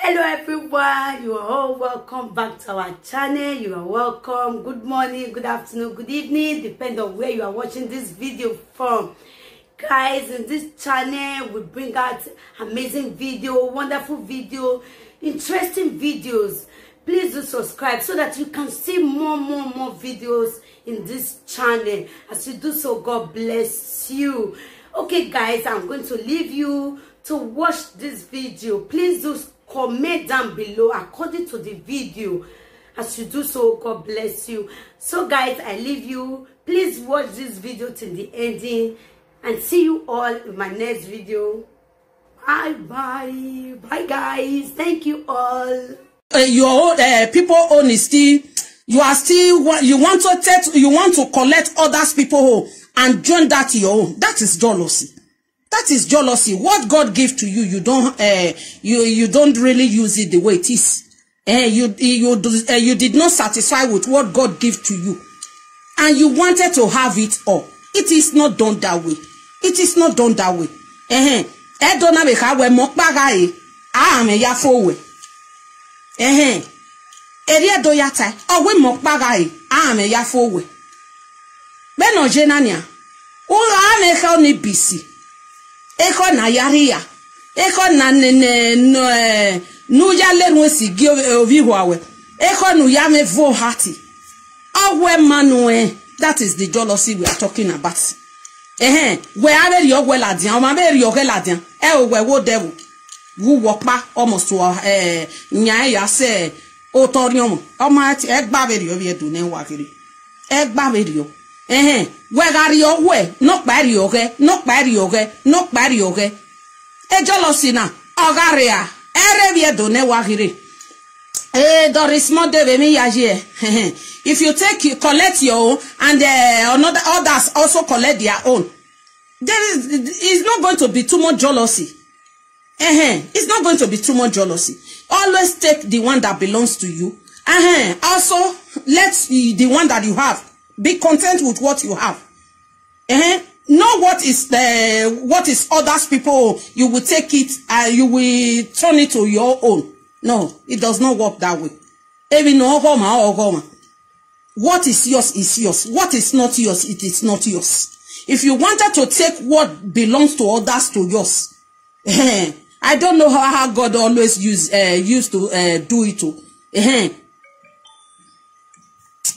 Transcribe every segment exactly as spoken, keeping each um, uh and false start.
Hello everyone, you are all welcome back to our channel. You are welcome. Good morning, good afternoon, good evening, depend on where you are watching this video from. Guys, in this channel we bring out amazing video, wonderful video, interesting videos. Please do subscribe so that you can see more, more, more videos in this channel. As you do so, God bless you. Okay guys, I'm going to leave you to watch this video. Please do comment down below according to the video. As you do so, God bless you. So guys, I leave you. Please watch this video till the ending, and see you all in my next video. Bye bye. Bye guys. Thank you all. Uh, your own, uh, people own is still, you are still wa- you want to take, you want to collect others people home and join that your own. That is jealousy. That is jealousy. What God gave to you, you don't uh, you you don't really use it the way it is. Eh, you you do, uh, you did not satisfy with what God gave to you, and you wanted to have it all. It is not done that way. It is not done that way. Eh, eh. Edona be ka we mo kpaga e. Ah, me ya fo we. Eh, eh. Eri edo ya tai. O we mo kpaga e. Ah, me ya fo we. Be no je na nia. Ura me ka ni bisi. Eko na yaria. Eko na ne ne no eh, nu ya le run si gi ovi ho awe. Eko nu ya me vo hati. Awe manu eh. That is the jealousy we are talking about. Eh, we are very well at the, we are very well at the. Eh, we wo devil. Wu wo pa almost to eh nya ya se o tori omo. Omo ati e gba very obi edu ne wa kiri. E gba very o. Eh, we ga ri o we, no pa ri o ge, no pa ri o ge, no pa ri o ge. E jealousy na, o ga re a. Ere bi edu ne wa kiri. Eh, Doris Monday be mi ya je. If you take, you collect your own, and uh, another others also collect their own, there is, is not going to be too much jealousy. Uh-huh. It's not going to be too much jealousy. Always take the one that belongs to you. Uh-huh. Also, let the one that you have, be content with what you have. Uh-huh. Know what is the what is others people. You will take it. Uh, you will turn it to your own. No, it does not work that way. Even Ohoma, Ohoma. What is yours is yours. What is not yours, it is not yours. If you wanted to take what belongs to others to yours, eh, I don't know how, how God always use uh, used to uh, do it. To. Eh.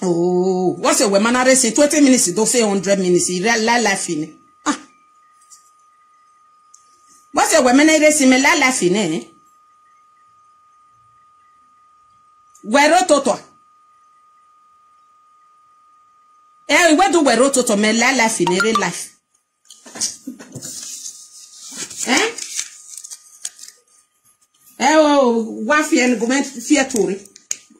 Oh, what's a woman? I say twenty minutes, don't say hundred minutes. He real life in it. Ah. What's a woman? I say me life in it. Wero toto. Eh, we do wero toto me la life in every life. Eh? Eh, oh, wa fi en gumen fi tori.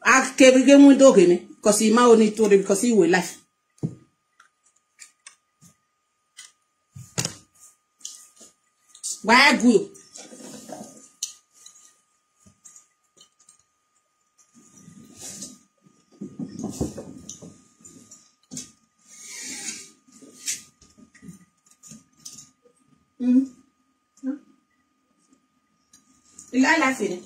A ke bi ge mu do ge me. Because he ma only tori because he will life. Why good? Mm. Ilala fini.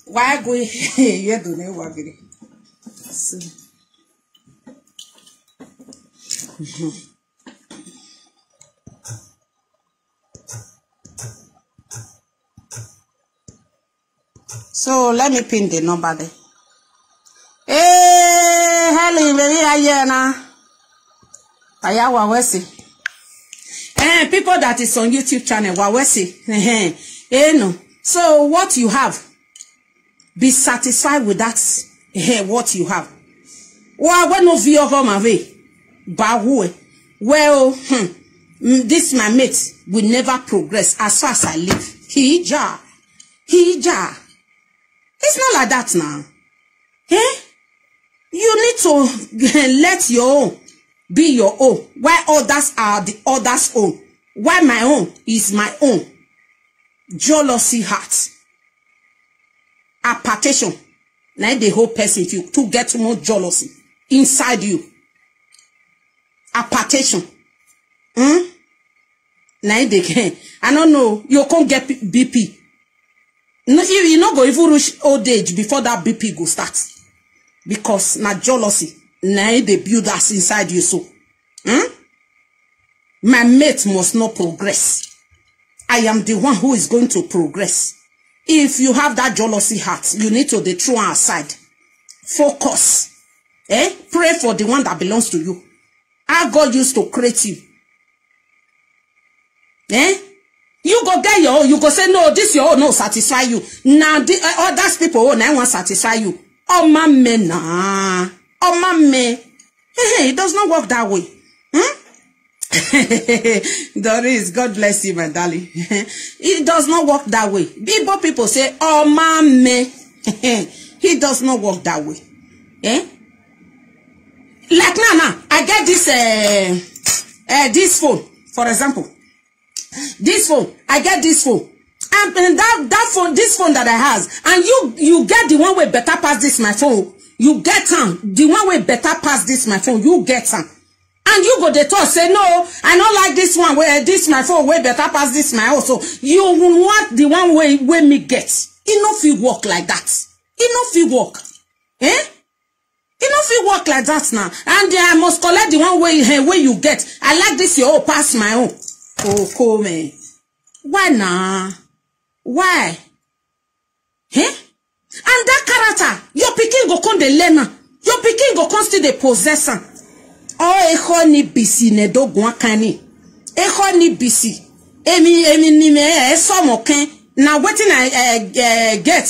Why go here? Do ne wa gidi. So. So let me pin the number there. Hey, Helen, baby, are you na? Aya wawesi. Eh, people that is on YouTube channel, wawesi. Eh, eh, eh, no. So what you have, be satisfied with that. Eh, what you have. Wa we no vi ogo ma ve. Ba we. Well, hmm, mm, this my mate will never progress as far as I live. Hija. Hija. It's not like that now. Eh? You need to let your own be your own. Why others are the others' own? Why my own is my own? Jealousy heart. Hypertension. Now the whole person if you to get more jealousy inside you. Hypertension. Hmm? Na im dey I no know. You come get P- BP. No, you, you no go even reach old age before that BP go start. Because na jealousy. Na im dey build us inside you so. Hmm? My mate must not progress. I am the one who is going to progress. If you have that jealousy heart, you need to dey throw am aside. Focus. Eh? Pray for the one that belongs to you. How God used to create you. Eh? You go get your own. You go say, "No, this your own no satisfy you." Now the uh, others people own, I want satisfy you. Oh, my man, nah. Oh, my man. Hey, hey, it does not work that way. Hmm? Doris, God bless you, my darling. It does not work that way. Igbo people say, "Oh, my man." It does not work that way. Eh? Like now, now, I get this, uh, uh, this phone, for example. This phone, I get this phone. And, and that, that phone, this phone that I has, and you, you get the one way better pass this my phone. You get am, the one way better pass this my phone. You get am. And you go dey talk say, "No, I no like this one wey, this my phone wey better pass this my own." So you want the one way, way me get. It no fit work like that. It no fit work. Eh? It no fit work like that now. And then I must collect the one way, eh, way you get. I like this your own pass my own. Oh, come, eh. Why now? Why? Eh? And that character, your pikin go come dey learn am. Your pikin go come still dey possess am. Oh, eho ni bisi ne do guakani. Eho ni bisi. Emi, emi ni me, eh, so mo ken. Na wetin I, eh, eh, get.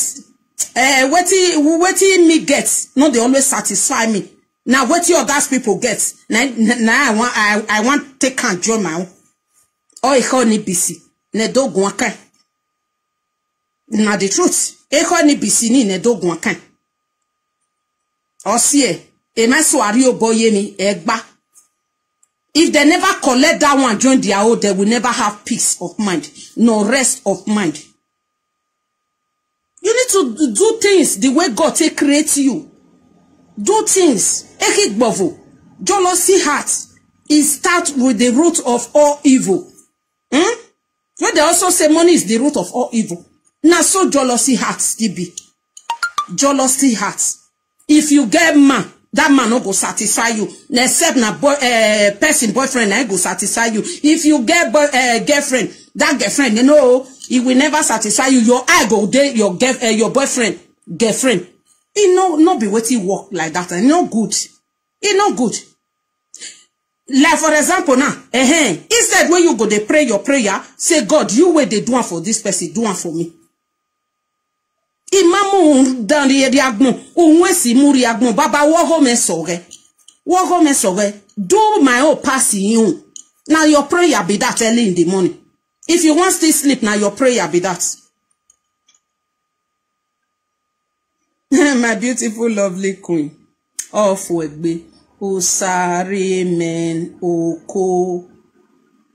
Eh, wetin, wetin me get. No, dey always satisfy me. Na wetin others people get. Na, na, na I want, I, I want take and join my own. Oh, eho ni bisi. Ne do guakan. Na the truth. Eho ni bisi ni ne do guakan. Osie, e ma so ari oboye ni egba. If they never collect that one, join their own, they will never have peace of mind, nor rest of mind. You need to do things the way God take create you. Do things. Ehigbovo. Jealousy heart is start with the root of all evil. Hmm? When they also say money is the root of all evil. Now so jealousy heart still be. Jealousy heart. If you get man, that man no go satisfy you. Except na boy, uh, person boyfriend na go satisfy you. If you get boy, uh, girlfriend, that girlfriend, you know, he will never satisfy you. Your eye go dey your girl, uh, your boyfriend, girlfriend. It no, no be wetin work like that. E no good. E no good. Like for example now, eh, instead when you go dey pray your prayer, say, "God, you wey dey do am for this person, do am for me." Imamu dan ri ri agbon, ohun esi mu ri agbon, baba wo ho me sore. Wo ho me sore. Do my own pass you. Now your prayer be that early in the morning. If you want still sleep, now your prayer be that. My beautiful, lovely queen. Ofuegbe. Usari men oko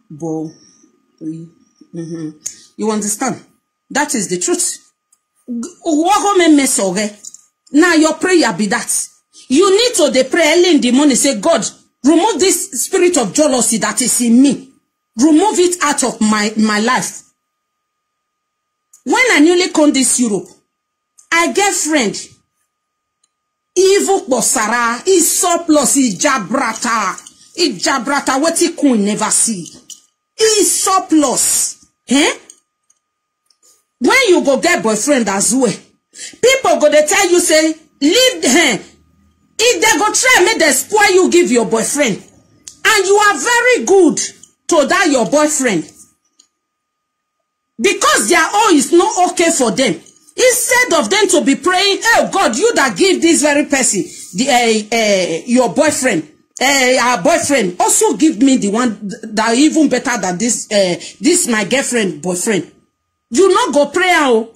bo. Mm-hmm. You understand? That is the truth. Uwoho me me soge. Now your prayer be that. You need to dey pray early in the morning. Say, "God, remove this spirit of jealousy that is in me. Remove it out of my, my life." When I newly come this Europe, I get friend. Evil kposara, e surplus, e jabrata, e jabrata, wetin queen never see. E surplus. Eh? When you go get boyfriend as well, people go dey tell you say, "Leave her." If they go try make they spoil you, give your boyfriend. And you are very good to that your boyfriend. Because their own is not okay for them. Instead of them to be praying, "Oh God, you that give this very person, the, uh, uh, your boyfriend, uh, our boyfriend, also give me the one that even better than this, uh, this my girlfriend boyfriend." You no go pray, oh.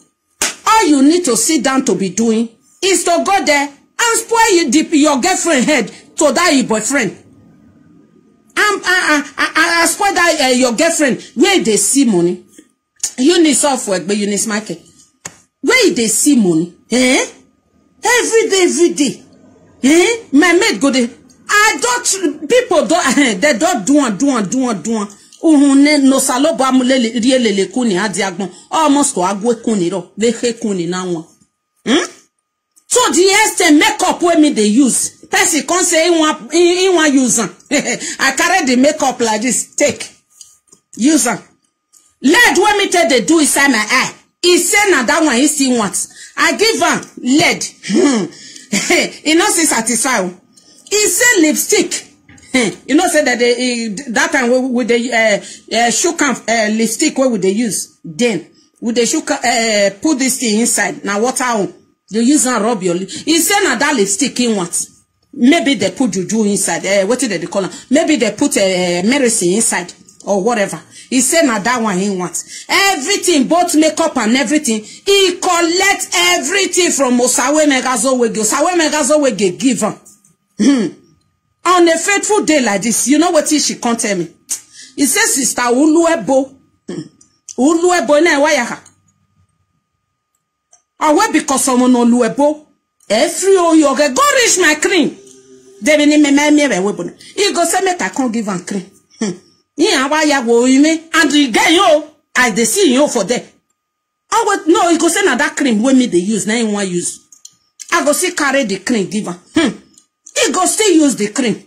All you need to sit down to be doing is to go there and spoil you, the, your girlfriend head to that your boyfriend. And, and, and, and, and spoil that, uh, your girlfriend where they see money. Eunice of work, but Eunice Michael. Where they see money? Eh? Every day, every day. Eh? My mate go there. I don't, people don't, they don't do and do and do and do and. Uhune no salobo amulele rielele kuni adiagbon. Almost to agwe kuni ro. Vehe kuni na one. Hmm? So the extent makeup wey me dey use. Person come say he wan, he, he wan use am. I carry the makeup like this. Take. Use am. Lead wey me take dey do inside my eye. He say na that one he still want. I give am lead. Hmm. He no still satisfy o. He say lipstick. Hmm. You know say that they, eh, that time we, we dey, uh, uh, shook am, uh, lipstick wey we dey use. Then we dey shook, uh, put this thing inside. Na water own. You use am rub your lip. He say na that lipstick he want. Maybe they put juju inside. Uh, what did they call am? Maybe they put, uh, medicine inside or whatever. He say na that one he want. Everything, both makeup and everything. He collect everything from Osawe Megazo Wege. Osawe Megazo Wege give am. Hmm. On a faithful day like this, you know what she come tell me? He say, "Sister Uluebo." Hmm. Uluebo na wayaka. Awe because someone Uluebo. Every oyo go reach my cream. They be ni me, me, me, we, we, we. He go say make I come give am cream. Hmm. He and why ya go me and the guy yo, I dey see you for there. Oh, wait, no, he go say na that cream wey me dey use, na him wan use. I go still carry the cream give am. Hmm. He go still use the cream.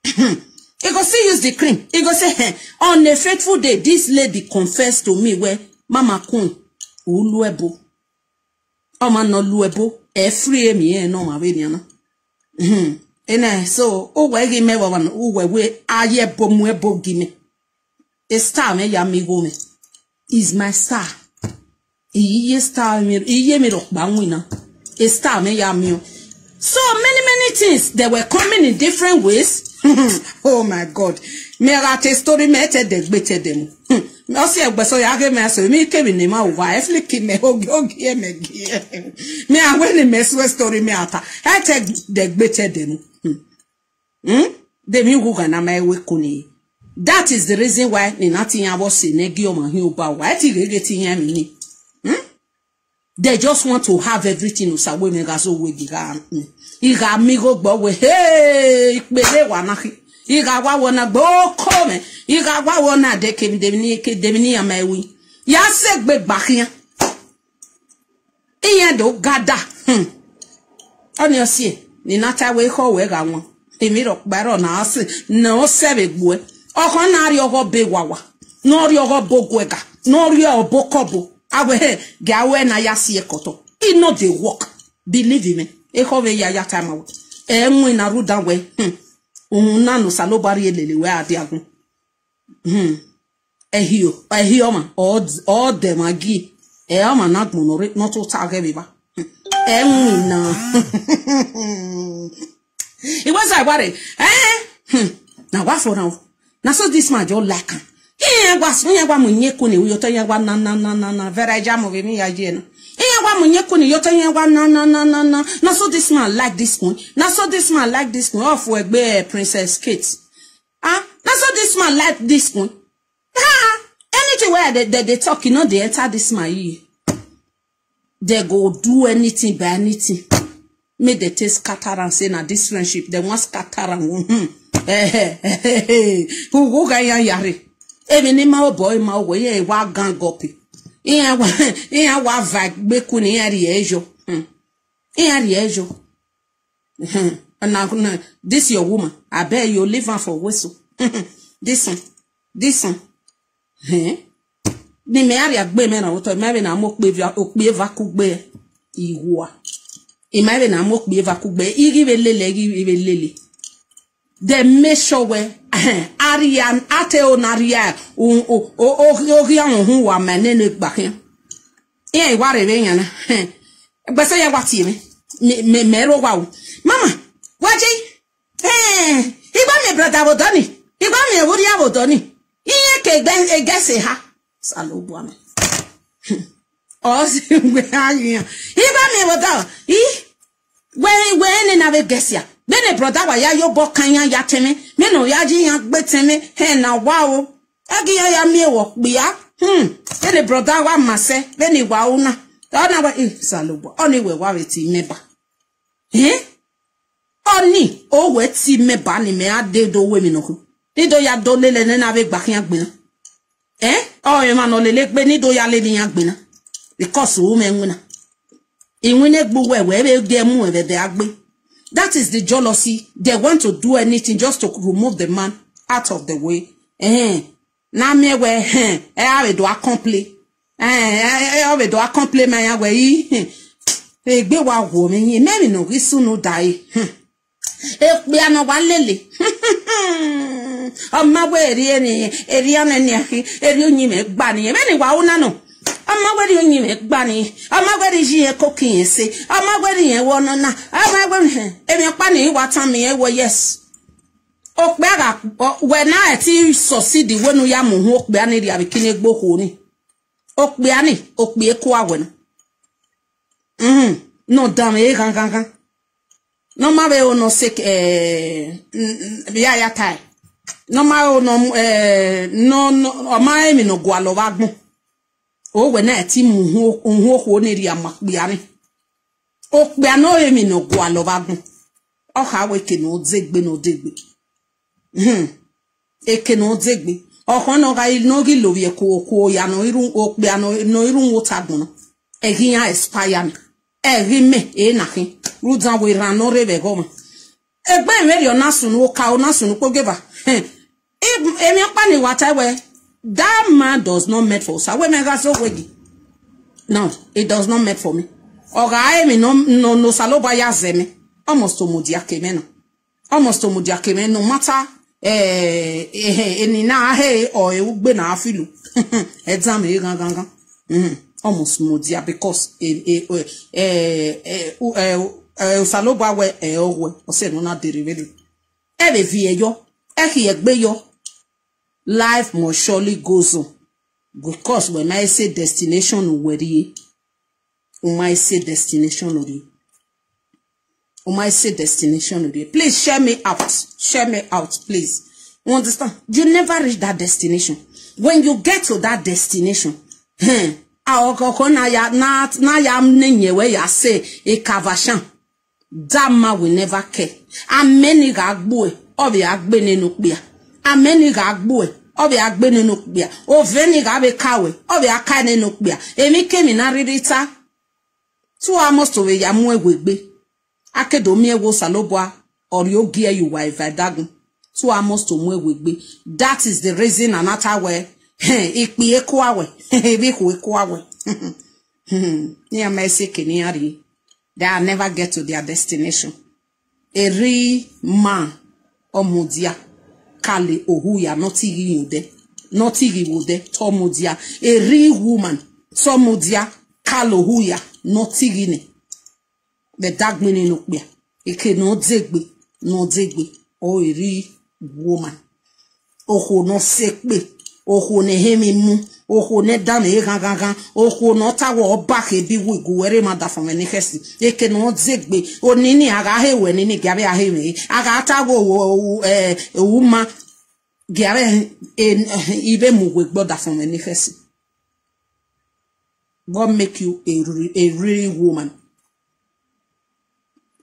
Hmm. He go still use the cream. He go say, "Hey, on a faithful day, this lady confessed to me where Mama Queen Uluebo. Oh, man, no Luebo. E free me, eh, no, my baby, no." Hmm. And, uh, so, oh, where give me one, oh, where, where, ah, yeah, boom, where, bo, give me. A star me ya mi go me. Is my star. Iye star me, iye me rock bangwina. A star me ya mi o. So many, many things that were coming in different ways. Oh my God. Me got a story me te de gbe te dem. Me o si egbe so ya ge me so mi ke mi ni ma wa e fli ki me ogi ogi e me gi. Me a we ni me so story me ata. E te de gbe te dem. Hmm? Demi wuga na my we kuni. That is the reason why ni nothing I was saying, "Negi o ma hin o ba wa." E ti gege ti yan mi ni. Hmm? They just want to have everything. Usa we me ga so we gi ga mi. I ga mi go gbo we. Hey, ipele wa na ki. I ga wa wo na gbo ko me. I ga wa wo na de ke mi de mi ni ke de mi ni ya my we. Ya se gbe gba kiyan. Iye do gada. Hmm. Oni osie, ni na ta we ho we ga won. Emi ro gbaro na ase, na o se be gbo e. Oko na ri ogo be wawa. No ri ogo bo gwega. No ri obo kobo. Awe he, ge awe na ya si e koto. E no dey work. Believe me. E ho we ya ya time awe. E nwi na ru dan we. Hmm. Ohun na no sa lo bari elele we adi agun. Hmm. Ehio, ehio ma, all, all them agi. Eh, ma na gbono re, not to tag everybody. Hmm. Eh, mm, na. It was like, what? Eh? Hmm. Now, what for now? Now, so this man, you like him. He ain't was, he ain't was, munye kuni, you tell you what, na, na, na, na, na, very jam of me, I, you know. He ain't was, munye kuni, you tell you what, na, na, na, na, na. Now, so this man like this one. Now, so this man like this one. Off with Princess Kate. Ah, that's how this man like this one. Ah, anything where they, they, they talk, you know, they enter this man ear. They go do anything by anything. Make they take scatter and say, "Now this friendship, they want scatter and go, hmm." Eh, eh, eh, eh, eh. Who go ga yan yare? Emi ni ma o boy, ma o boy, ye wa gang up. Iya wa, iya wa vibe, be kuni, iya ri ejo. Hmm. Iya ri ejo. Hmm. And now, now, this your woman. I bet you leave her for whistle. This one. This one. Eh? Ni me ari agbe me na oto, me be na mo pe via, o pe va ku gbe. Iwa. I me be na mo pe va ku gbe. Igi be lele, igi be lele. They make sure we, eh, Arian, ate o na ria, o, o, o, o, o, ria o hu wa me ne ne gba hin. Iya iwa re be yan na. Eh. Gbese ya wa ti mi. Me, me, me ro wa o. Mama, wa je. Eh, igba mi brother wo doni. Igba mi ewuri wo doni. Iye ke gbe egese ha. Salo bu ame. O si gbe ayan. Igba mi wo do. I we we ne na be gesia. Be ne brother wa ya yo bo kan ya ya teme. Me no ya ji ya gbe teme. He na wa o. Agi ya ya mi ewo pia. Hmm. Be ne brother wa mase. Be ni wa una. Ona wa, eh, salo bu. Oni we wa we ti meba. Eh? Oni, o we ti me ba ni me a de do we mi no ku. Ni do ya do lele ne na be gba kian gbina. Eh? O e ma no lele gbe ni do ya lele yan gbina. Because o me nguna. Iwin egbu we we be de mu e be de agbe. That is the jealousy. They want to do anything just to remove the man out of the way. Eh. Na me we, eh, e a we do accomplish. Eh, e a we do accomplish me ya we yi. Eh. Egbe wa wo me yin. Me mi no gi sunu dai. Hmm. Ekpe ano wa lele. Ọmọ we eri eni, eri ane ni ahi, eri onyi me gba ni. Ebe ni wa una no. Ọmọ we eri onyi me gba ni. Ọmọ we eri ji e koki ese. Ọmọ we eri e wo no na. Ọmọ we eri, emi pa ni wa tan mi e wo yes. Okpe aga, o, we na e ti succeed we nu ya mu hu okpe ani ri abi kini gbo ho ni. Okpe ani, okpe e ko awe na. Mhm. No dam e gan gan gan. No ma be o no sek, eh, mm, mm, ya ya tai. No ma o no, eh, no, no, o ma e mi no gwa lo wa gbon. O we na e ti mu hu, hu ho ni ri ama pe ani. Okpe ano e mi no gwa lo wa gbon. O ha we ke no zegbe no degbe. Hmm. Eke no degbe. Ọkọ no ga no gi lo ye ko ko ya no irun okpe ano no irun wo tagun no. Egi ya expire ni. Egi me e na kin. Rudan we ran no re be go mo. Egbe me ri ona sunu o ka ona sunu po geva. Emi pa ni wa tai we. That man does not meant for us. Awe me ga so wegi. No, it does not meant for me. Oga e mi no no no saloba ya ze me. Almost to mo dia ke me na. Almost to mo dia ke me no matter eh eh eh, ni na he o e ugbe na afilu. Exam e gan gan gan. Mm. Almost mo dia because eh eh eh eh eh u- eh eh usaloba we eh o we o se no na dere we. E be vi e yo. E ki e gbe yo. Life must surely goes on. Because when I say destination, where ye? When I say destination, where ye? When I say destination, where ye? Please share me out. Share me out, please. You understand? You never reach that destination. When you get to that destination, hmm, aokoko na ya na na ya mnenye we ya say a kavashan. That man will never care. Ameni ga gbue, obi agbe ne no kpia. Ameni ga gbue, obi agbe ne no kpia. Oveni ga be kawe, obi akai ne no kpia. Emi kemi na ririta. Tu amos to we ya mu egbe. Akedo mi ewo salobwa, or you gear you wa evadagun. Tu amos to mu egbe. That is the reason another way. Ikpi eko awe. Ebi ku eko awe. Ni amese keni ari. They never get to their destination. A real man, omudia, kale ohuya, not igi yude, not igi wude, tomudia. A real woman, tomudia, kale ohuya, not igine. Be dagbini no kpia. Eke no zegbe, no zegbe. O a real woman. Oho no sekpe. Oho ne hemi mu. Oho ne dame e gan gan gan. Oho no ta wo oba ke bi wi gu were ma da fo me ni kesi. Eke no zegbe. O nini aga he we nini gabe a he me. Aga ta wo wo eh uma gabe e ibe mu we gbo da fo me ni kesi. What make you a, re- a real woman?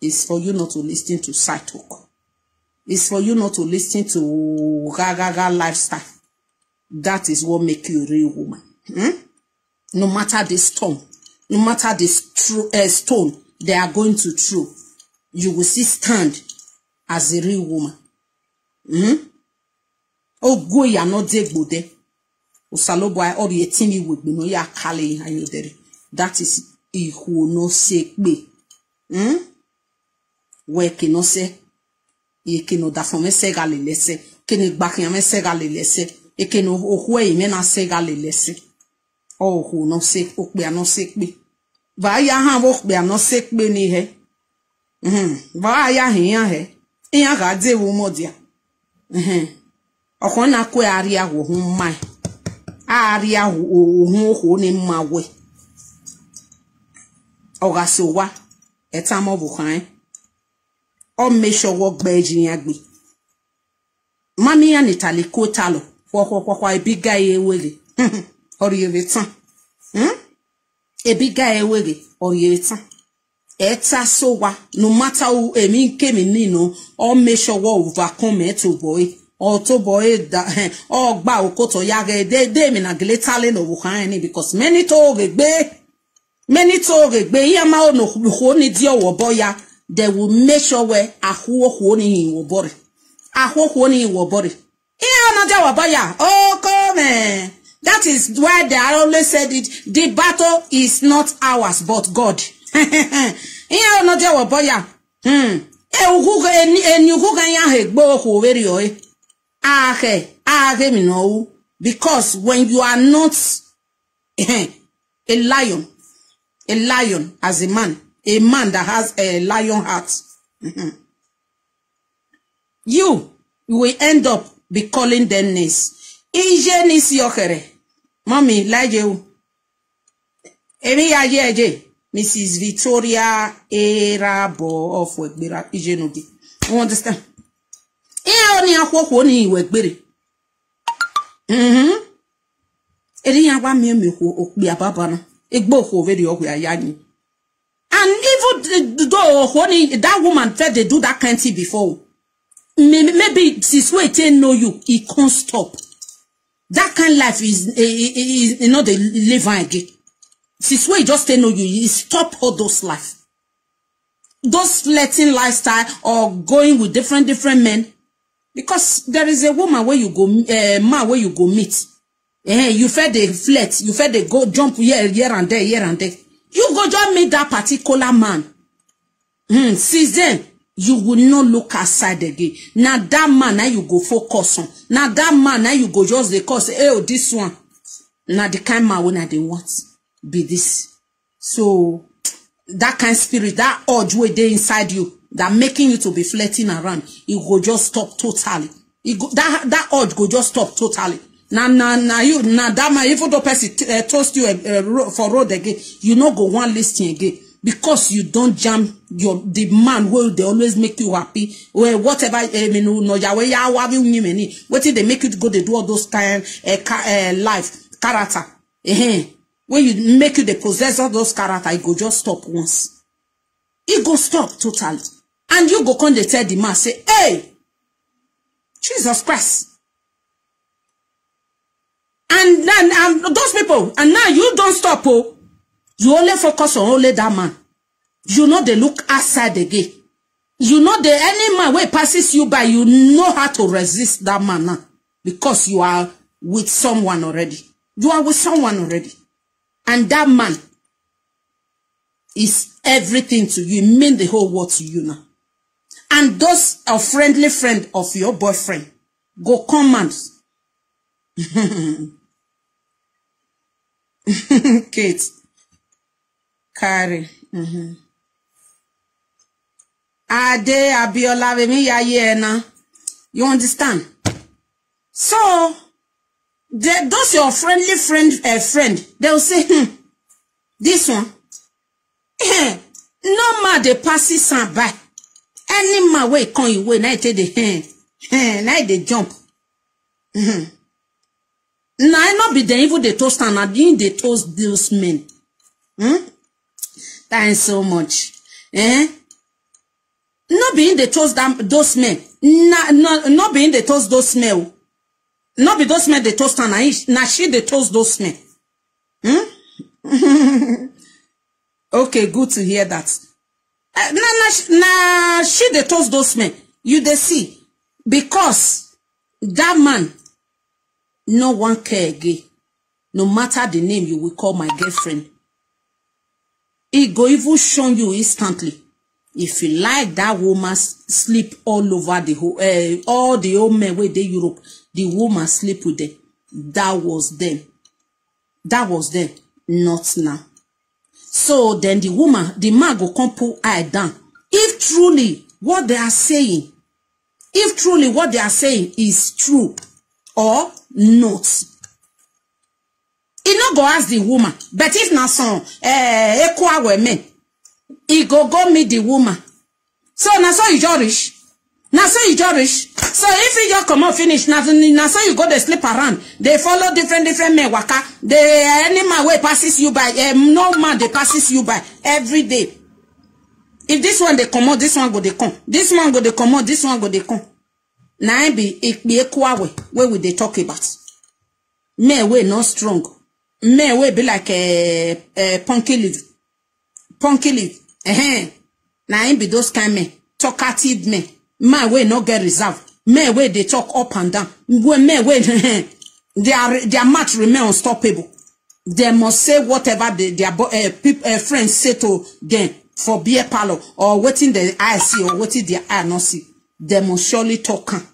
It's for you not to listen to side talk. It's for you not to listen to ga ga ga lifestyle. That is what make you a real woman. Hmm? No matter the storm, no matter the stro- uh, stone they are going to throw, you will still stand as a real woman. Hmm? Ogo ya no de gbode. Usalobo I ori etimi wegbe no ya kale in ayo dere. That is ihu no sekpe. Hmm? We ke no se. Ye ke no da fo me se ga le lese. Ke ne gba ke me se ga le lese. E ke no ohwe me na se ga le lese. Ohu no se okpe no sekpe. Va ya ha okpe no sekpe ni he. Mhm. Va ya hin ya he. Iya ga de wo mo dia. Mhm. Okon na kwe aria wo hun mai. Aria wo hun ohu ni ma we. Oga so wa. Eta mo bu kan. O me so wo gbe ji yan gbe. Mami ya ni tali ko talo. Kwa kwa kwa kwa ebi ga ye wele. Ori ebe tan. Hmm? Ebi ga ye wele. Ori ebe tan. Eta so wa, no matter who, emi kemi ni no, or make sure we overcome it to boy, or to boy that, or gba okoto yage, de, de mi na gele talent of Ukraine, because many to gbe, many to gbe, ya ma ono ho ni di owo boya, they will make sure we ahu ho ni wo bore. Ahu ho ni wo bore. Ihe ọnọdụ wabaya, oh, come. That is why they always said it, the battle is not ours, but God. Ihe ọnọdụ wabaya. Hmm. E ugu ga eni, eni ugu ga ya he gbo ho weri o, eh. Ahe, ahe mi no. Because when you are not a lion, a lion as a man, a man that has a lion heart, mhm, you will end up be calling them names. Ije ni si okere. Mommy, laje u. Emi ya je je. Missus Victoria Erabo of Wegbera Ijenugi. You understand? Ihe oni akwụkwọ ni Wegbere. Mhm. Eri ya gwa mi emi ho okpi ababana. Egbo ho very okpi ayanyi. And even th-, though ho ni, that woman felt they do that kind thing before. Maybe, maybe since we take know you, it can't stop. That kind life is, is, is, is not the live again. Since we just take know you, it stop all those life. Those flirting lifestyle or going with different, different men. Because there is a woman where you go, uh, man where you go meet. Eh, you feel they flirt, you feel they go jump here, here and there, here and there. You go just meet that particular man. Hmm, since then, you will not look outside again. Now that man, now you go focus on. Now that man, now you go just dey call say, "Hey, oh, this one." Now the kind man when I dey want be this. So that kind spirit, that urge wey dey inside you, that making you to be flirting around, it go just stop totally. It go, that, that urge go just stop totally. Na, na, na you, na that man, even though person, uh, toast you, uh, uh, ro-, for road again, you no go wan listen again because you don jam your, the man wey dey always make you happy. Well, whatever, eh, me no, no, ya, we, ya, wa, we, we, me, ni. Wetin dey make you go dey do all those kind, uh, ca-, uh, life, character. Eh, when you make you dey possess all those character, e go just stop once. E go stop totally. And you go come dey tell the man say, "Hey, Jesus Christ." And then, um, those people, and now you don't stop, oh. You only focus on only that man. You know they look outside again. You know the any man wey passes you by, you know how to resist that man now because you are with someone already. You are with someone already. And that man is everything to you. It mean the whole world to you now. And those are friendly friend of your boyfriend. Go come and Kate. Carry. Mm-hmm. Ade Abiola, we me ya ye na. You understand? So, the, those your friendly friend, uh, friend, they will say, "Hmm, this one, eh, no man dey pass this one by." Any man wey come your way, na e take dey, eh, eh, na e dey jump. Mm-hmm. Na e no be dem even dey toast am, na him dey toast those men. Hmm? Thanks so much. Eh? No be him dey toast them, those men. Na, no, no be him dey toast those men o. No be those men dey toast am, na him, na she dey toast those men. Hmm? Okay, good to hear that. Eh, na, na, sh-, na she dey toast those men. You dey see, because that man no wan care again. No matter the name you will call my girlfriend, he go even show you instantly. If you like that woman s-, sleep all over the whole, eh, all the old men wey dey Europe, the woman sleep with them. That was then. That was then, not now. So then the woman, the man go come put eye down. If truly what they are saying, if truly what they are saying is true or not, he no go ask the woman. But if na some, eh, equal women, he go go meet the woman. So na so you just reach. Na so you just reach. So if you just come out finish, na, na so you go dey sleep around. They follow different, different men waka. The any man wey passes you by, eh, no man dey passes you by every day. If this one dey comot, this one go dey come. This one go dey comot, this one go dey come. Na im be ikpi ekwawe wey we dey talk about. Men wey no strong. Men wey be like, eh, eh, punky leaf. Punky leaf. Ehen. Na im be those kind men. Talkative men. Man wey no get reserve. Men wey dey talk up and down. Wey men wey their, their mouth remain unstoppable. They must say whatever the, their bo- uh, peop- uh, friends say to them for beer parlor, or wetin the eye see or wetin their eye no see. They must surely talk am.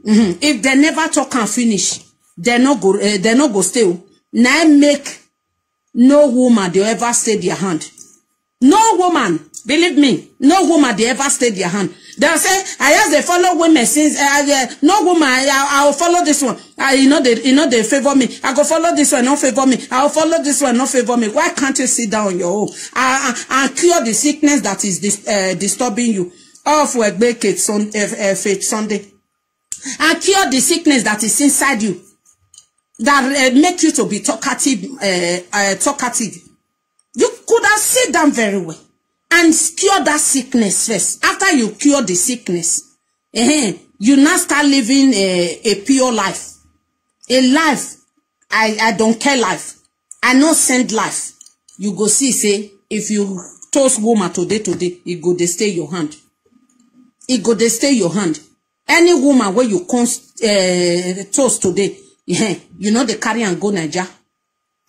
Mhm. If they never talk am finish, they no go. Uh, they no go stay. O. Na im make no woman dey ever stay their hand. No woman, believe me, no woman dey ever stay their hand. They'll say, "I just dey follow women since, uh, uh, no woman, I, I, I will follow this one. I, you know, they, you know, they favor me. I go follow this one, no favor me. I will follow this one, no favor me." Why can't you sit down on your own and, and, and cure the sickness that is dis- uh, disturbing you? Off work, make it sun, uh, uh, faith Sunday. And cure the sickness that is inside you that uh, make you to be talkative, uh, uh, talkative. You could have sit down very well and cure that sickness first. After you cure the sickness, eh, you now start living a, a pure life. A life, I, I don't care life. I no send life. You go see, say, if you toast woman today, today, it go dey stay your hand. It go dey stay your hand. Any woman where you con- uh, toast today, eh, you know they carry and go Niger.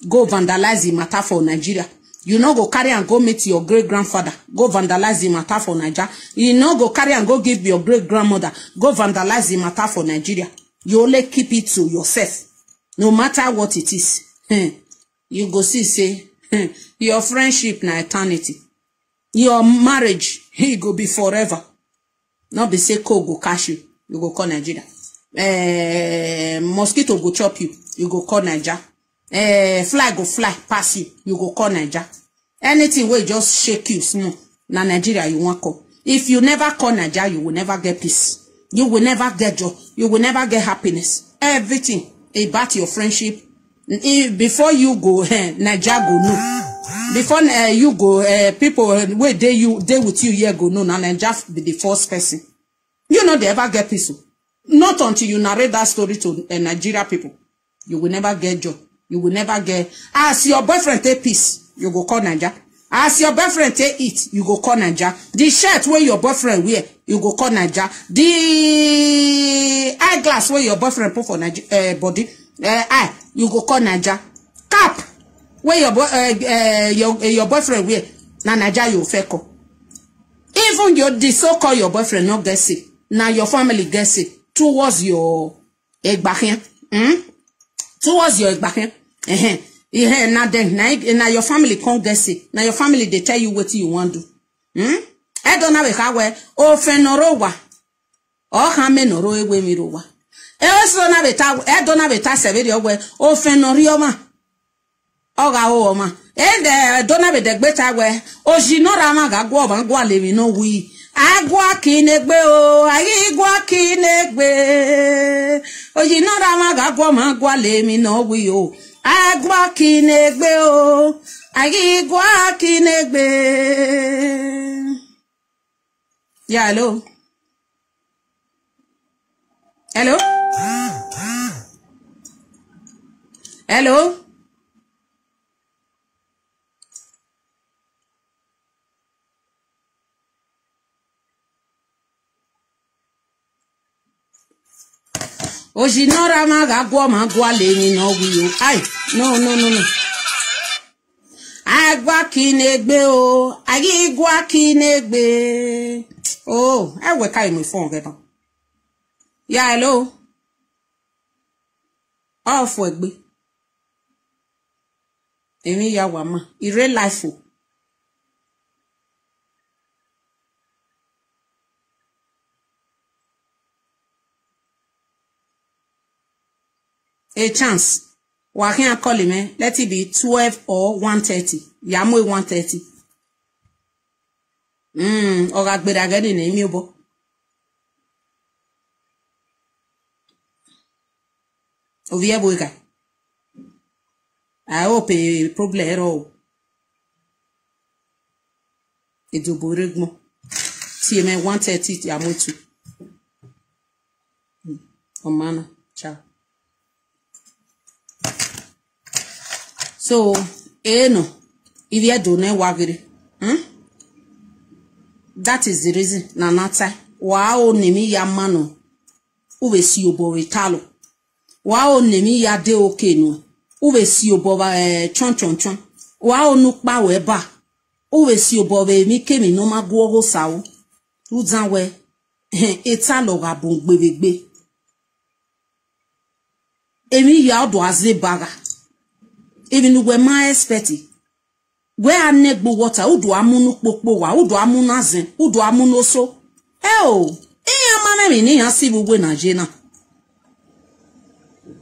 Go vandalize the matter for Nigeria. You no go carry and go meet your great grandfather. Go vandalize the matter for Niger. You no go carry and go give your great grandmother. Go vandalize the matter for Nigeria. You only keep it to yourself, no matter what it is. Hmm. You go see say, hmm, your friendship na eternity. Your marriage, he go be forever. Not be say cold go catch you, you go call Nigeria. Eh, mosquito go chop you, you go call Niger. Eh, fly go fly pass you, you go call Niger. Anything wey just shake you small, na Nigeria you wan call. If you never call Niger, you will never get peace. You will never get joy. You will never get happiness. Everything about your friendship, eh, before you go, eh, Niger go know. Before, eh, you go, eh, people, eh, wey dey you dey with you here go know. Na Niger be the first person. You know they ever get peace. O. Not until you narrate that story to, eh, Nigeria people. You will never get joy. You will never get. As your boyfriend take peace, you go call Niger. As your boyfriend take eat, you go call Niger. The shirt wey your boyfriend wear, you go call Niger. The eyeglass wey your boyfriend put for Niger uh, body, uh, eye, you go call Niger. Cap wey your boy, uh, uh, your uh, your boyfriend wear, na Niger you fẹ́ call. Even your the so-called your boyfriend no get say, na your family get say towards your egbahian. Hmm? Towards your egbahian. Uh-huh. Yeah, na then na, na your family come get say. Na your family they tell you what you want do. Hmm? I don't know how we ofenorowa. O ha me noro ewe mi rowa. E o so na beta, e do na beta se be ri owe. O fe no ri oma. O ga o oma. E de do na be de gbe ta we. O ji no ra ma ga gwo ma gwa le mi no wi. Agwa ki ne gbe o, ayi gwa ki ne gbe. O ji no ra ma ga gwo ma gwa le mi no wi o. Agwa ki ne gbe o, ayi gwa ki ne gbe. Yeah, hello. Hello. Hello. Ojinora ma ga gwo ma gwa le ni no wi o. Ai, no, no, no, no. Agwa kinegbe o, agi gwa kinegbe. Oh, I will carry my phone get on. Yeah, hello. Off egbe. Emi ya wa ma. I real life o. A chance. Wa can call him, eh? Let it be twelve or one thirty. Yamwe one thirty. Mm, oga gbera gani na emi obo. Ovie boyka. I hope a problem at all. Edoboregmo. T M N one thirty Tiamotu. Omana. Ciao. So, eh no. If you don't know wagiri. Hmm? That is the reason. Na nata. Wa o nemi ya mano. Uwe si obo we talo. Wa o nemi ya de oke no. Uwe si obo ba, eh, chon chon chon. Wa o nukpa we ba. Uwe si obo we mi kemi no ma gwo go sa o. Uzan we. Eta lo ga bon gbebegbe. Emi ya odo aze baga. Emi nu we ma expect. We anegbo water, udu amunu popo wa, udu amunu azen, udu amunu oso. Eh o, iya mama mi ni ya si we na jena.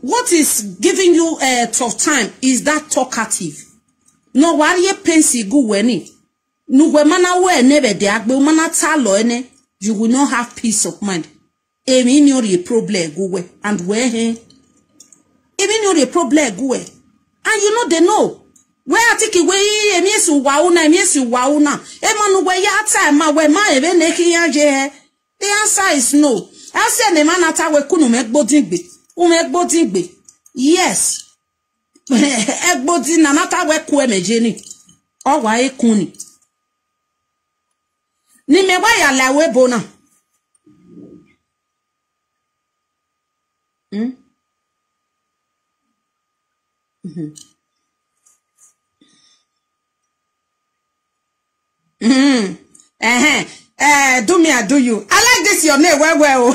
What is giving you a tough time is that talkative. No worry, pensi gu weni. Nu we mana we nebe de agbe mana ta lo ene. You will not have peace of mind. Emi ni ori problem gu we and we he. Emi ni ori problem gu we. And you know they know. We atiki we emi esu wa una, emi esu wa una. Ema nu we ya ta ma we ma ebe ne ki ya je he. The answer is no. I say ne mana ta we kunu me gbodingbe. U me gbodingbe. Yes. Egbodi na nata we ku emeje ni. O wa ekun ni. Ni me wa ya la we bona. Hmm? Mm-hmm. Mm-hmm. Eh, eh, do me, I do you. I like this your name well, well.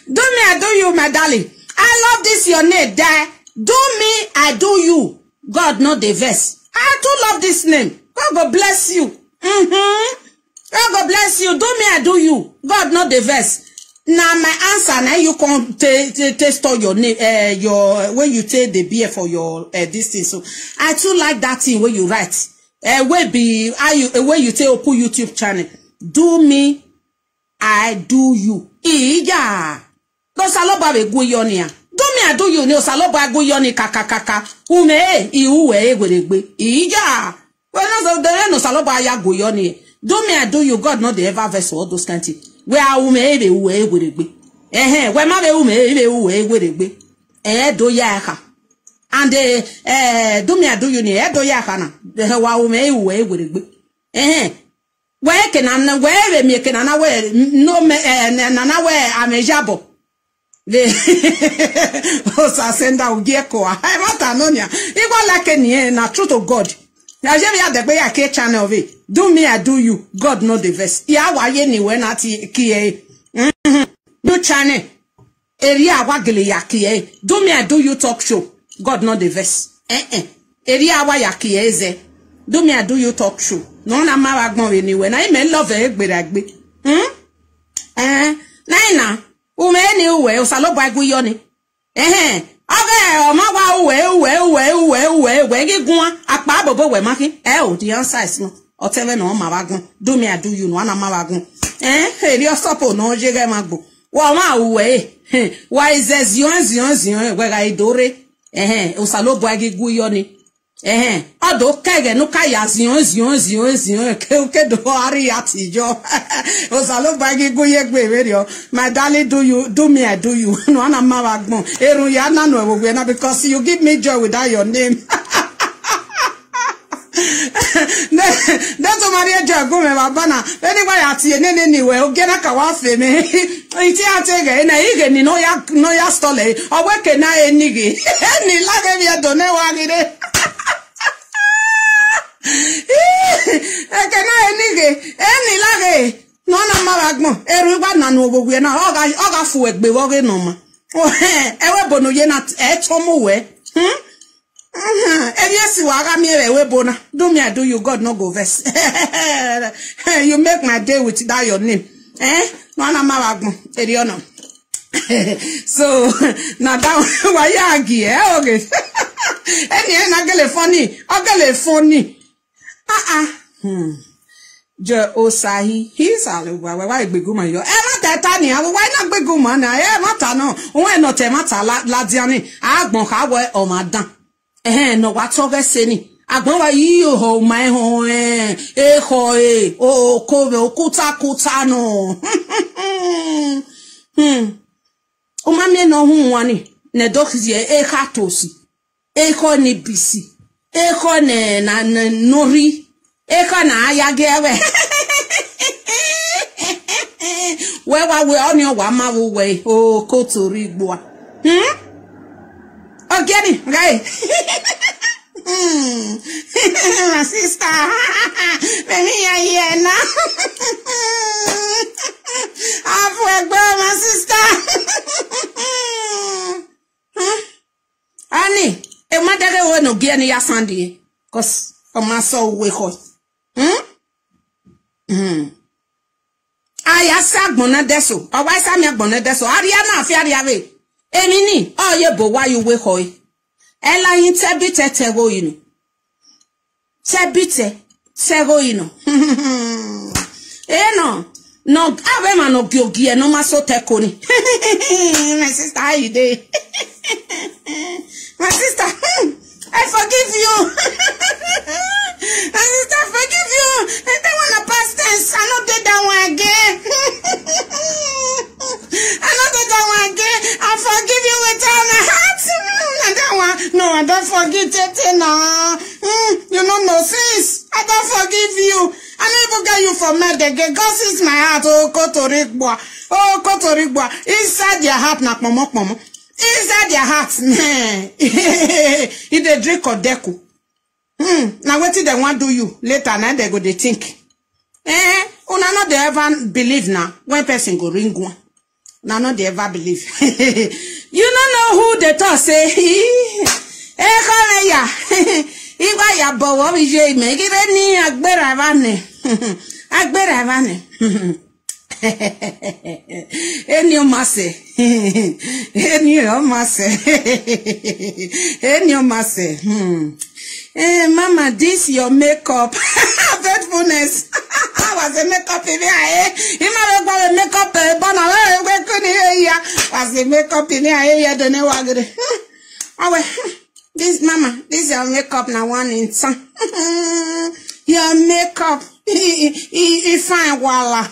Do me, I do you, my darling. I love this your name there. Do me, I do you. God not the verse. I do love this name. God go bless you. Mm-hmm. God go bless you. Do me, I do you. God not the verse. Now my answer, now you can take take store your name, uh, your when you take the beer for your uh, this thing. So I too like that thing when you write. Uh, where be are you? Uh, where you take open YouTube channel? Do me, I do you. Ija. Go saloba be go yonia. Do me, I do you. No saloba go yoni kaka kaka. Ume e iu we e gweregbe. Ija. Well, no, so there no saloba ya go yoni. Do me, I do you. God not the ever verse all those kind things. We are ume e be uwe e gweregbe. Eh eh. We ma be ume e be uwe e gweregbe. Eh do ya ka. And eh, eh do me, I do you ni. Eh do ya ka na. The wa ume e uwe e gweregbe. Eh eh. We ke na na we we mi ke na na we no me eh, na na we amejabo. The osa senda ugie ko. I want anonia. Igwa like ni eh, na true to God. Ya je ya degbe ya ke channel of it. Do me, I do you. God know the verse. Ya wa ye ni we na ti ki eh. Mhm. Do channel. Eri awa gele ya ki eh. Do me, I do you talk show. God know the verse. Eh eh. Eri awa ya ki eh ze. Do me, I do you talk show. No na ma wa gbon we ni we na ime love e gbere agbe. Hmm? Eh, na ina. Ume ni uwe o saloba gu yo ni. Eh eh. Oge o ma wa uwe uwe uwe uwe uwe uwe gi gun apa bobo we ma ki. Eh o the answer is no. Otebe no ma wa gun. Do me, I do you no na ma wa gun. Eh, eri o stop o no je ge ma gbo. Wa ma uwe. Wa is a zion zion zion we ga idore. Eh eh. O saloba gi gu yo ni. Eh, odo kege no ka ya zion zion zion zion ke ke do ari atijo. O saloba gi gu ye gbe we rio. My darling, do you do me, I do you. No na ma wa gbon. Erun ya na no we na because you give me joy without your name. Ne ne to Maria joy go me baba na. Anyway, ati ne ne ni we o gena ka wa fe me. Iti atege na ige ni no ya no ya stole. O we ke na enige. Ni lage bi do ne wa gide. Ekena enige, eni lage. No na ma wa gbon. Eru igba na nu ogbogbo ye na. Oga oga fu egbe wo ge no ma. Ewe bono ye na e to mu we. Hmm? Mhm. Ebi esi wa ga mi ewe we bona. Do me, I do you. God no go vex. You make my day with that your name. Eh? No na ma wa gbon. Eri ono. So na that one wa ya gi eh oge. Eni e na gele funny. O gele funny. Ah ah. Hmm. Je osahi. Hi sa lo wa wa gbeguma yo. E ma te ta ni awo wa na gbeguma na. E ma ta no. Won e no te ma ta la la diani. Agbon ka wo o ma dan. Eh no wa to ge se ni. Agbọn wa yi oho ma ho eh. E ho e. O ko ve okuta kuta no. Hmm. O ma mi no hu wani. Ne dok ye e ha tosi. E ho ni bisi. E ho ne na, na nori. E ho na ayage we. We wa we oni o wa ma wo we. O ko tori gbo. Hmm? Ogeni, guy. Hmm. My sister. Let me hear here now. Halfway go, my sister. Hmm? Ani, e ma dege wo no gi ani ya sandi. Cause o ma so we ho. Hmm? Hmm. Aya sa gbona deso. O wa sa mi gbona deso. Aria na fi aria we. Emi ni, o ye bo wa yu we ho. E la yin te bi te te go inu. Te bi te, te go inu. Eh, no. No, ave ma no gi ogi e no ma so te ko ni. My sister, how you dey? My sister, hmm, I forgive you. My sister, I forgive you. And that one na past tense. I no dey that one again. I no dey that one again. I forgive you with all my heart. Mm, and that one, no, I don't forget it, you know. Mm, you no know since. I don't forgive you. I no even get you for mad again. God sees my heart. Oh, Kotorigboa. Oh, Kotorigboa. Inside their heart, na kpomo kpomo. Inside their heart, e dey drink Odeku. Hmm, na wetin dem wan do you later, na dem go dey think. Eh, una no dey ever believe na when person go ring one. Una no dey ever believe. You no know who dey talk say, eh, come here. Igba ya bowo mi je ime, give me agbera vane. Agbera vane. Eni o ma se. Eni o ma se. Eni o ma se. Hmm. Eh, mama, this your makeup. Faithfulness. I was a makeup in here. Ima we gba we makeup, eh, bana we we kuni ya. Was a makeup in here. Don't know what. Awe. This mama, this your makeup na one in town. Your makeup, e, e, e, e fine wala.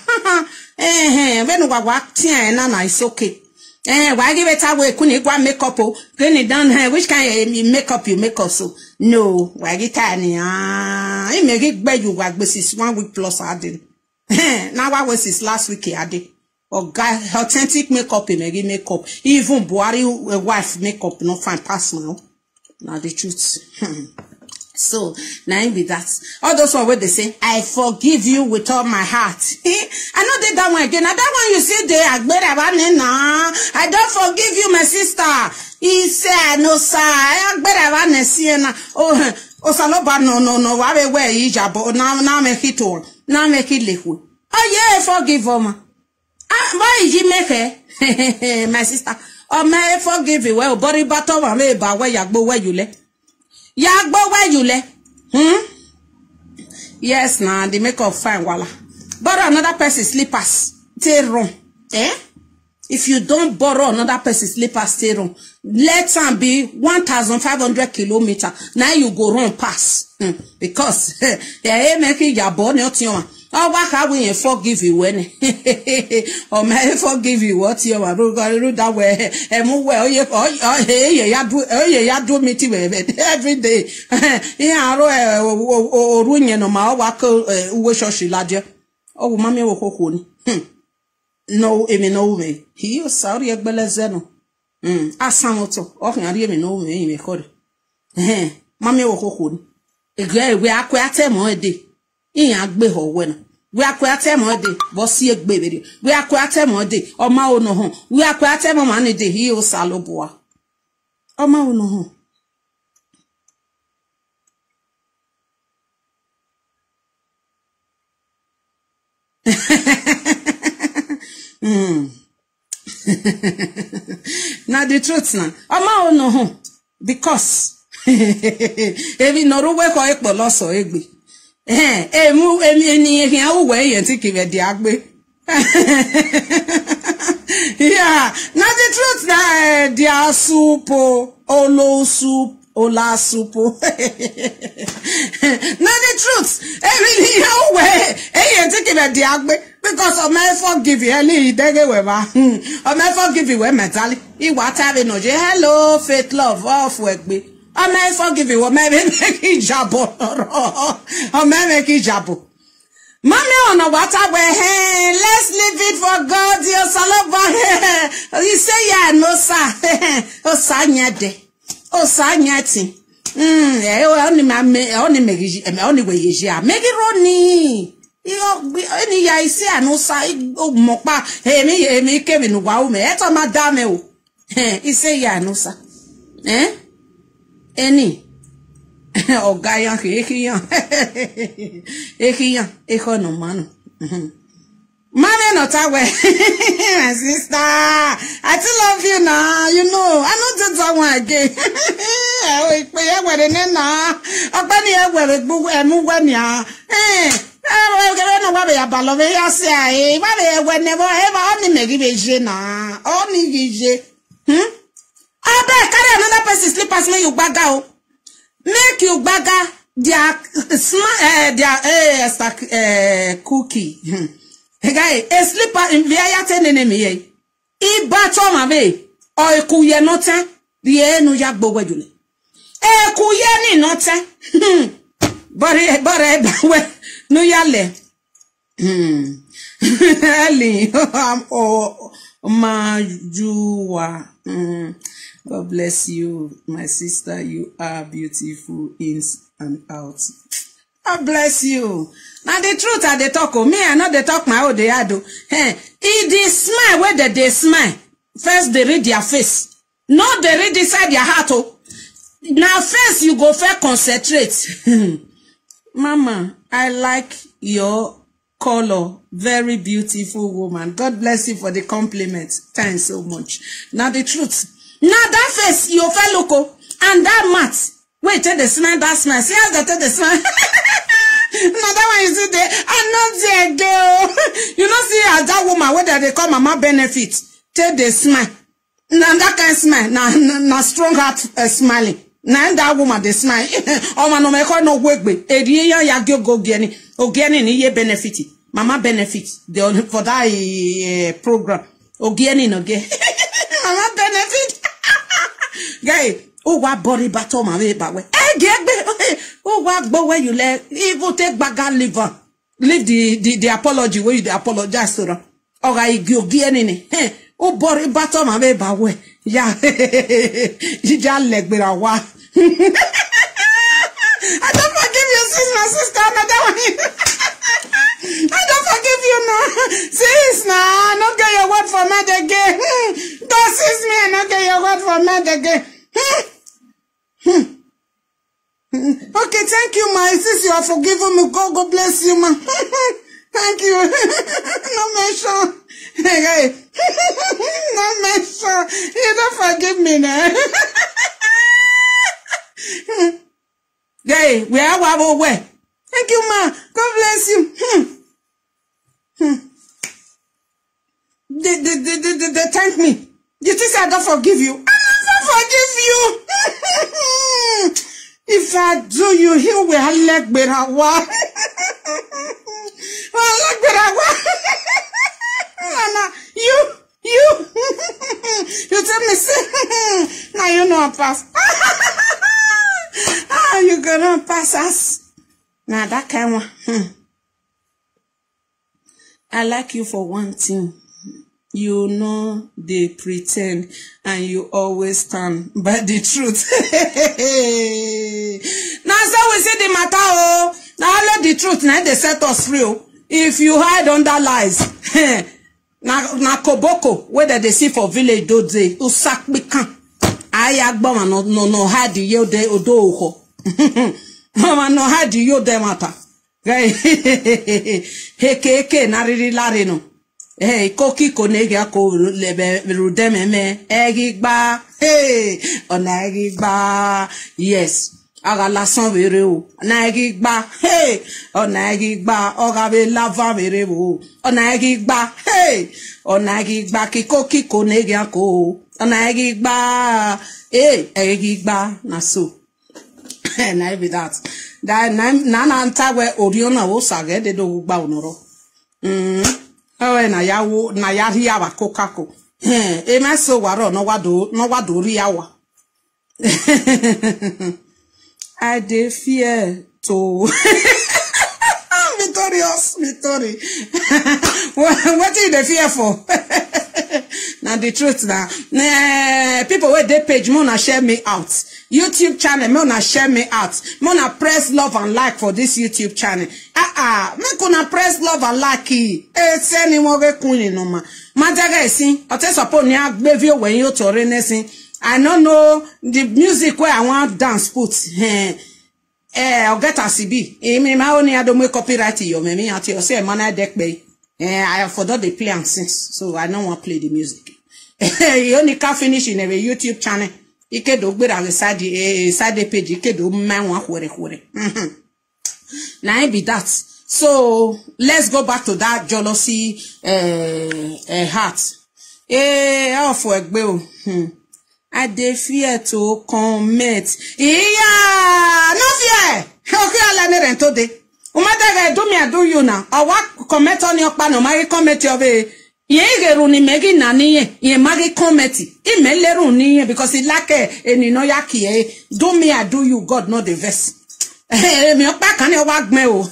Eh, eh, when wa wa tia na na, it's okay. Eh, why give it away? Kuni gwa makeup o. Kuni done, eh, which kind of makeup you make up so? No, why give tiny? Ah, he make it beg you wa basis one week plus I did. Eh, now what was his last week I did? Oga, authentic makeup, e make makeup. Even Buhari, uh, wife makeup no fine pass now. Na the truth. So, na im be that. All those one wey dey say, "I forgive you with all my heart." I no dey that one again. Na that one you see dey agbera ba ni na. "I don forgive you, my sister." He say, "I know, sir." Agbera ba ni si na. Oh, o sa lo ba no, no, no. Wa be we ija bo na, na me hito. Na me kilehu. Oh yeah, forgive, mama. Ah, why is he make her? My sister, oh, may I forgive you? Well, body bato ma me ba where you go, where you le. You go where you le. Hmm? Yes, now the makeup fine, voila. Borrow another person's slippers. Take run. Eh? If you don't borrow another person's slippers, take run. Let am be one thousand five hundred kilometer. Now you go run pass. Hmm. Because, eh, eh, make it your body, not your one. Oh, why can't we forgive you when? Oh, may I forgive you? What you are, bro? Go do that way. Eh, move well. Oh, yeah, oh, oh, hey, yeah, yeah, do, oh, yeah, yeah, do me too, eh, eh, every day. Yeah, aro, eh, o, o, o, oru nye no ma, wa ko, eh, uwe shoshi la je. Oh, mami, wo ko ko ni. Hmm. No, emi no me. Hi, o, sorry, egbele zeno. Hmm. Asan oto. Oh, ngari emi no me, emi kore. Eh, mami, wo ko ko ni. Ege, we akwe atemo ede. Iya gbe ho wena. We akwe atemo de, bosi egbe beri. We akwe atemo de, oma ono ho. We akwe atemo mani de, hi o saloboa. Oma ono ho. Mm. Na the truth na. Oma ono ho. Because ebi noru we ko epo loso egbe. Eh, emu, emi, eni, ehi, awu we, yen ti ki ve di agbe. Yeah, na the truth na, eh, dia supo, olo supo. Ola supo. Na the truth. Every year we, eh, you take it at the agbe. Because o me forgive you, any dege we ba. Hmm. O me forgive you, we mentally. I wa ta be no je. Hello, faith, love, off we gbe. O me forgive you, o me make it jabo. O me make it jabo. Mami, on a water we, hey, let's leave it for God, your salaba. He say, yeah, no, sir. O sa nyade. O sa nyati. Hmm, eh, o ni ma me, o ni me gi, o ni we yi ya. Me gi roni. Iyo, ni ya ise anu sa, o mo pa. Hey, mi, hey, mi ke mi nu wa o me. E to ma da me o. Eh, ise ya anu sa. Eh? Any. Oga yan, ekiyan. Ekiyan, eko no manu. Mhm. Mami, not aware. My sister, I still love you now. You know, I know that one again. Oh, ikpe ya were ne na. Ọgbẹni ya were gbogbo ẹmu wẹ mi a. Eh, eh, eh, no wa be ya ba love ya si a. Eh, wa be were ne wa e ba o ni me gi be je na. O ni gi je. Hmm? Abeg, carry another person slippers, make you gbaga o. Make you gbaga their sma-, eh, their, eh, Esther, eh, cookie. Hmm. Hey, guy, a slipper in Viayate nene me ye. I ba to ma be, o e ku ye no ten, the e no ya gbo we jule. E ku ye ni no ten. Hmm. Bore, bore, ba we, no ya le. Hmm. Eli, um, oh, Majuwa. Hmm. God bless you, my sister. You are beautiful ins and out. God bless you. Now the truth I dey talk o. Me, I no dey talk my own dey hard o. Hey, e dey smile wey dem dey smile. First, they read their face. No, they read inside their heart o. Na face you go first concentrate. Mama, I like your color. Very beautiful woman. God bless you for the compliment. Thanks so much. Now the truth. Now that face you fell look o, and that mat. Wait till they smell that smell. See how they take the smell. Now that one you see there. I not there, girl. You know, see as that woman whether they call mama benefit. Take the smile. Na that kind smile, na, na, na strong heart, uh, smiling. Na that woman dey smile. Oh man, no me call no wegbe. Edi ya ya gyo go geni. Ogeni ni ye benefit. Mama benefit. The, for that, eh, program. Ogeni no ge. Mama benefit. Guy, o wa body bato ma we ba we. Eh, ge gbe. O wa gbo we you le. Even take baga liver. Leave the, the, the apology where you dey apologize to them. Oga igi ogi enini. Hey, o bori bato ma be ba we. Ya. Jija legbera wa. I don't forgive you, sis, my sister, another one. I don't forgive you now. Sis, now, I don't get your word for mad again. Hmm. Don't sis me, I don't get your word for mad again. Hmm. Hmm. Okay, thank you, ma. Since you have forgiven me, God, God bless you, ma. Thank you. No mention. Hey, hey. No mention. You don't forgive me now. Hey, where, where, where, where? Thank you, ma. God bless you. Hmm. Hmm. They, they, they, they, they, they thank me. You think I don't forgive you? I never forgive you. If I do you, he will leg me rawa. Leg me rawa. Mama, you, you, you tell me say, now you know I pass. Ah, you gonna pass us. Now that kind one. Hmm. I like you for one thing. You know they pretend and you always stand by the truth. Now so we see the matter, oh. Now only the truth now they set us free, oh. If you hide under lies, na, na koboko wey dem dey see for village those days. Usakpikan. Aya gbọmọ no, no, no hide yo de odo oho. Mama no hide yo de matter. Heke heke na riri lare no. Eh, koki ko ne ga ko lebe rudeme me. Egi gba. Hey, ona egi gba. Yes. Aga lasan vere o. Na egi gba. Hey, ona egi gba. Oga be lava vere o. Ona egi gba. Hey, ona egi gba. Kiko kiko ne ga ko. Ona egi gba. Hey, egi gba. Na so. Na be that. That na na na anta we oriona wo sage de do gba onoro. Mm. Oh, na ya wo na ya ri awa kokako. Eh, e ma so waro no wa do no wa do ri awa. I dey fear to. Victorious, Victory. What you dey fear for? Na the truth na. Eh, people wey dey page, make una share me out. YouTube channel, make una share me out. Make una press love and like for this YouTube channel. Ah ah, make una press love and like e. Eh, send him over queen no ma. Ma daga esi, o te support ni agbe vi o we yo to re nesin. I no know the music where I want dance put. Eh, eh, o get as e be. E mi ma o ni ado me copyright yo me mi ati o se man I deck be. Eh, I have for the play and since. So I don't want play the music. You only can finish in a YouTube channel. Ike do gbera we side eh, side page ike do man wa hore hore. Mhm. Na im be that. So let's go back to that jealousy uh, uh, heart. Eh, off we gbe o. Hmm. I dey fear to comment. Yeah, no fear. Okay, ala ne rento de. Umada ga do me I do you now. I wa comment on your panel. My comment your way. Ye igeru ni megi nani ye. Ye magi comment. I me leru ni ye because it like eh, eni no yaki eh. Do me I do you, God not the verse. Eh, mi opa kan ni wa gbe o.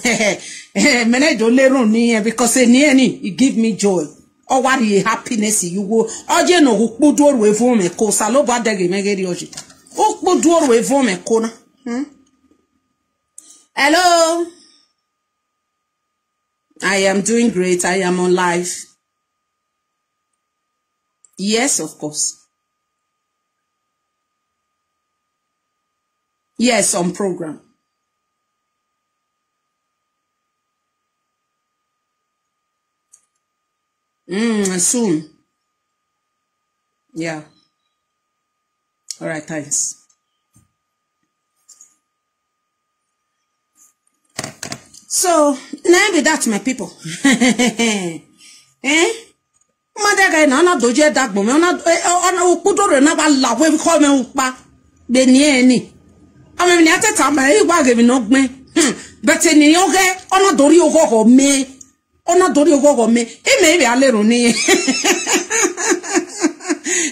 Eh, me ne do leru ni ye because eni eni it give me joy. O wa ri happiness you go. Oje no hu kpudu oru evo me ko sa lo ba dege me geri oje. O kpudu oru evo me ko na. Hmm? Hello. I am doing great. I am on live. Yes, of course. Yes, on program. Mm, soon. Yeah. All right, thanks. So, na be that, my people. Eh? Mother guy, na na doje dagbo me, na eh, na ukudoro na ba la we call me upa. Be ni eni. Ame ni ateta ma e wa ge mi no gbe. Hmm. But ni oge, ona dori ogo go me. Ona dori ogo go me. E me be aleru ni.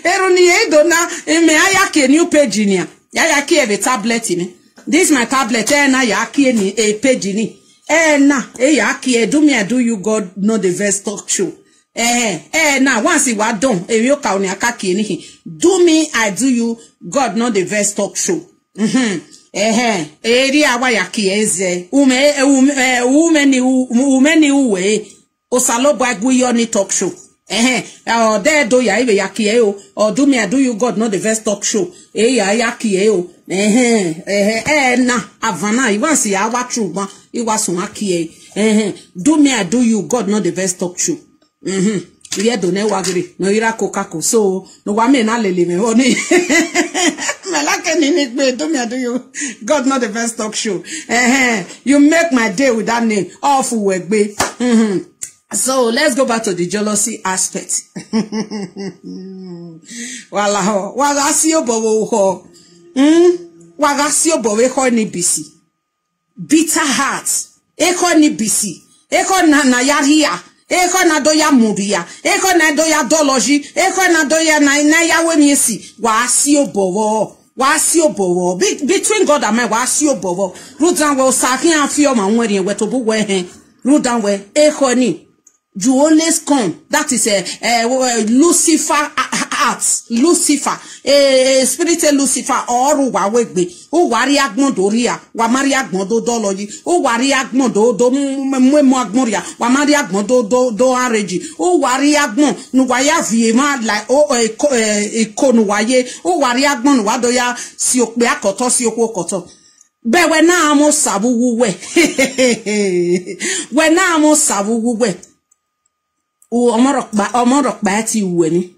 Eru ni e do na, e me aya ke new page ni. Ya ya ke be tablet ni. This my tablet, eh, na ya ke ni, e page ni. Eh, na, e ya ke, do me, I do you, God, not the verse talk show. Eh, eh, na, once you are done, e yo ka oni aka ke ni. Do me, I do you, God, not the verse talk show. Mhm. Eh, eh, eri awa ya ke eze. Ume, eh, ume, eh, ume ni, u-, ume ni uwe. Osalobua gu yo ni talk show. Eh, eh, o de do ya ibe ya ke o. O do me, I do you, God, not the verse talk show. Eh, ya ya ke o. Eh, eh, eh, eh, na, avana, iwa si ya wa true, ba, iwa sun ake. Eh, eh, do me, I do you, God, not the verse talk show. Mhm. Iye do ne wagiri, no ira kokako. So, no wa me na lele me oni. Me like ni ni gbe, do me, I do you. God, not the verse talk show. Eh, eh, you make my day with that name. Off we gbe. Mhm. So, let's go back to the jealousy aspect. Wala ho, waga si obo wo ho. Hmm? Waga si obo we ho ni bisi. Bitter heart. Eko ni bisi. Eko na, na ya ria. Eko na do ya muria. Eko na do ya doloji. Eko na do ya na, na ya we miesi. Wa si obowo. Wa si obowo. Be-, between God and man, wa si obowo. Rudan we osaki an fi o ma nweri we to bu we hen. Rudan we. Eko ni. You always come. That is a, a, a Lucifer a- a- art. Lucifer. A, a spirit of Lucifer. Or wa we gbe. O wa ri agbon do ria. Wa ma ri agbon do do lo yi. O wa ri agbon do do mu mu mu agbon ria. Wa ma ri agbon do do do areji. O wa ri agbon nu wa ya vi ma like o e ko e ko nu wa ye. O wa ri agbon nu wa do ya si o pe akoto si o ko koto. Be we na mo sabu wu we. We na mo sabu wu we. O omoro pa omoro pa ti wu ni.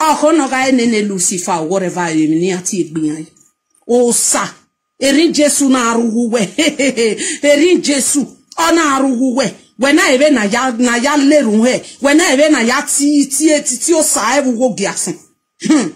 Oho no ga enene Lucifer whatever you ni ati egbiyan. O sa. Erin Jesu na arugu we. Erin Jesu. Ona arugu we. We na ebe na ya na ya lerun he. We na ebe na ya ti ti ti ti o sa e wu wo gi asan. Hmm.